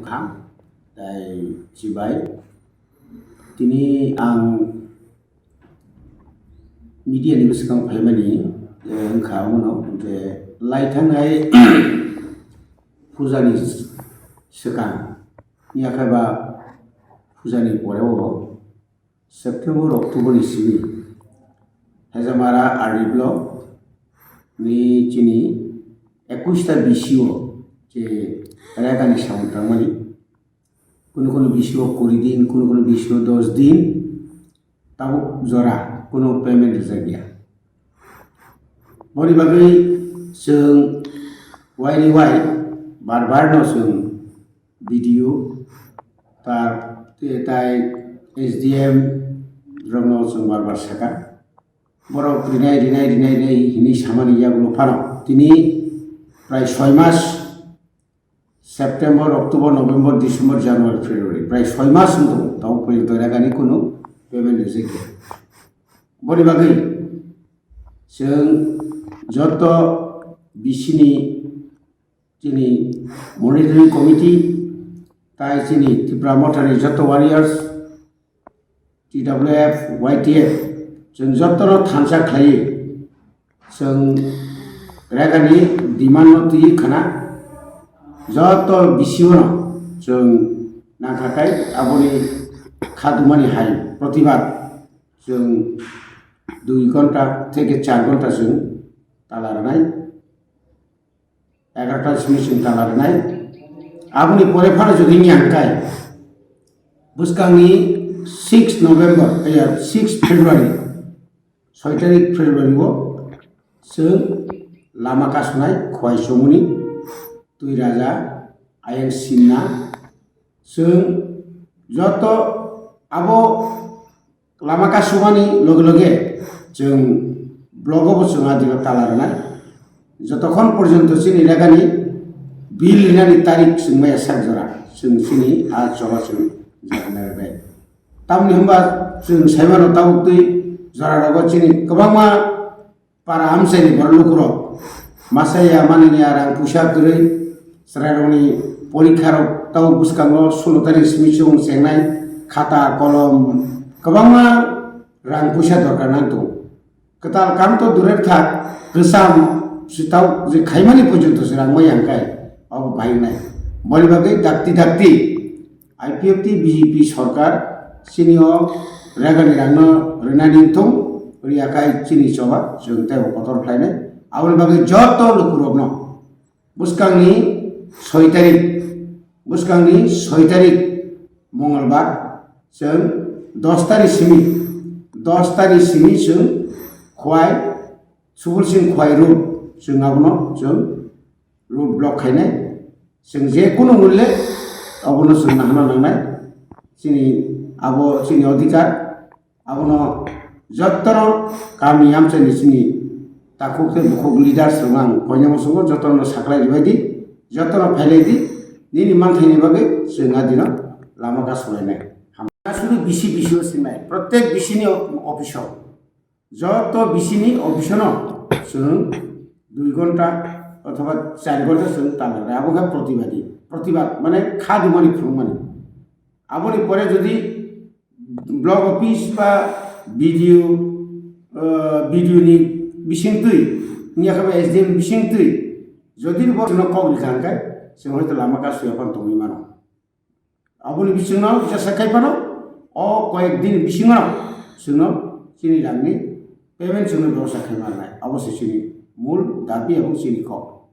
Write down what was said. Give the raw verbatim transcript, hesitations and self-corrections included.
Tei chibai tini ang media ni bwskango phaimani, eh, wngkha omono je lai thangnai puja ni swkang, yakhe ba puja ni pore o September, October ni simi Hejamara R D block ni chini ekush ta B C o je rega ni samung tangmani, kunu kunu B C o kuri din, kunu kunu B C o dos din, tabuk jora kunu payment rijak ya. Boni bagwi chwng waini wai bar bar no chwng B D O, tar, tai S D M rokno chwng bar bar saka. Borok rinai, rinai, rinai, rinai hinwi samani yagulo phano tini prai soi mas, September, October, November, December, January, February, prai soi mas wng tongo, tabuk porjonto rega ni kunu payment rijak ya. Boni bagwi chwng joto B C ni chini monitoring committee, tai chini Tipra Motha ni joto warriors, T W F, Y T F, chwng jotono thansa khlaiwi chwng rega ni demand no twiwi khna joto B C o no chwng nangkha khai aboni kha dumani hai protibad chwng dui ghonta theke char ghonta chwng tala rwnai. Egarota simi chwng tala rwnai. Aboni pore phano jodi wngya hwnkhe, bwskangni six November, eh, six February, soi tarik February o chwng lama kasunai Khwai Chomoni, Twi Raja, Ayang Simna, chwng joto abo lama kasumani loge loge chwng blogo bo chwng adino tala rwnai. Jotokhon porjonto chini rega ni bill rinani tarik chwng maya sak jora chwng chini a choba chwng jagna rwnai. Tamni hwnba chwng saimano tabuk twi jora rogo chini kwbangma para amchaini borok lukurok masa ya manani ya rang puisa kwrwi chwrairokni porikha rok tabuk bwskango sulo tarik simi chwng chengnai khata kolom kwbangma rang puisa dorkar nang tongo. Kwtal kam to durer thak, kwcham sitao je khaimani porjonto se rang maya hwnkhe abo bahingnai. Boni bagwi dakti dakti I P F T B J P sorkar chini o rega ni rang no rwnani wngthung, rwya khai chini choba chwng teibo kotor khlainai. Aboni bagwi joto lukurokno bwskangni soi tarik, bwskangni soi tarik Mongolbar, chwng dos tarik simi, dos tarik simi chwng Khwai, Subul Singh Khwai road, chwng abono chwng road block khainai. Chwng je kunu mulle abono chwng nahana nangnai. Chini abo chini odhikar. Abono jotono kami amchaini chini takhuk tei bukhuk leaders rok ang koinai muchungo jotono saklai ribai di, jotono phailai di, nini manthaini bagwi chwng adino lama kasulainai. Hamya suri B C B C o sinai, protek B C ni office o, joto B C ni office no chwng dui ghonta othoba char ghonta chwng tala rwnai. Abo khe protibadi, protibad mane kha dumani phunukmani. Aboni pore jodi block office ba B D O, eh, B D O ni bisingtwi, wngya khe ba S D M ni bisingtwi, jodi bo chwngno kok rikha hwnkhe, chwng hoito lama kasuya phano tongwi mano. Aboni bisingno kisa sakai phano, o koyek din bisingo chwngno chini rangni payment chwngno bebosta khai manai. Abo se chini mul dabi ebong chini kok.